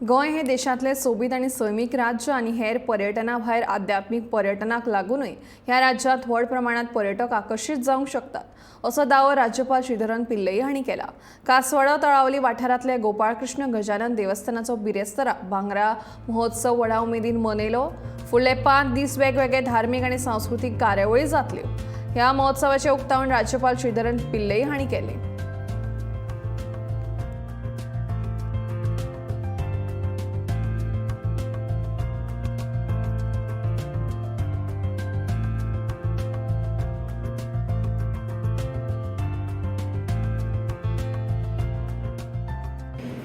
गोंय हे देशांतलें सोबीत आनी सैमीक राज्य आनी हेर पर्यटना भायर आध्यात्मीक पर्यटनाक लागूनय ह्या राज्यांत व्हड प्रमाणांत पर्यटक आकर्शीत जावंक शकतात, असो दावो राज्यपाल श्रीधरन पिल्लई हांणी केला. कासवाडो तळावली वाठारांतले गोपाळकृष्ण गजानन देवस्थानाचो बिरेस्तारा भांगरा महोत्सव व्हडा उमेदीन मनयलो. फुडले 5 दीस वेगवेगळे धार्मीक आनी सांस्कृतीक कार्यावळी जातल्यो. ह्या महोत्सवाचें उक्तावण राज्यपाल श्रीधरन पिल्लई हांणी केलें.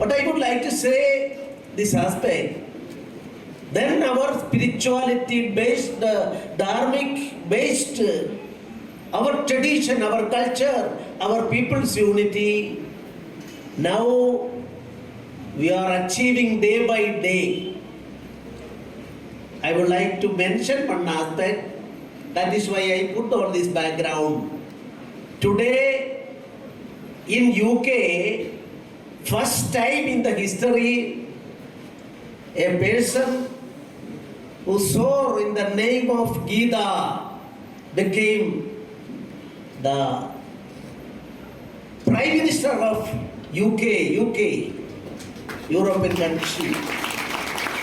But I would like to say this aspect. Then our spirituality based, dharmic based, our tradition, our culture, our people's unity, now we are achieving day by day. I would like to mention one aspect, that is why I put all this background. Today in UK, first time in the history, a person who swore in the name of Gita became the Prime Minister of UK, UK, European country.